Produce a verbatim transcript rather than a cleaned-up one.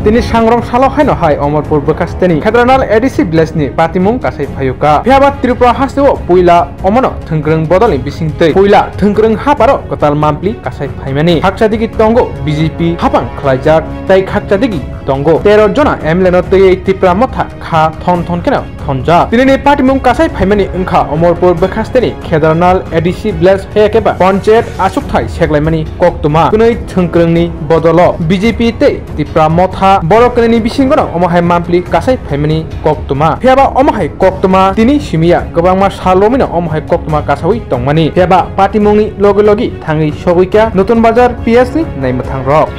Tini sangrong salo haino hai Omorpur bwkhasteni Khedarnal A D C village ni patimung kasai phaiuka. Phiyaba Tripura hasteo puila omono thwngkwrwng bodolni bisingtwi puila thwngkwrwng haparo kwtal mampli kasai phaimani. Khakchadigi tongo B J P hapang khlaijak tei khakchadigi tongo tero jona M L A no twiwi Tipra Motha kha thon thon kheno thonjak. Tinini patimung kasai phaimani wngkha Omorpur bwkhasteni Khedarnal A D C village haya keba panchayat achukthai seklaimani koktwma. Kwnwi thwngkwrwngni bodolo B J P tei Tipra Motha borok kwnwini bisingono omo hai mampli kasai phaimani koktwma. Phiyaba omo hai koktwma tini simiya kwbangma sal romwino omo hai koktwma kasawi tongmani. Phiyaba patimungni logi logi thangwi sogwikha Nutun Bazar P S ni naimwthangrok.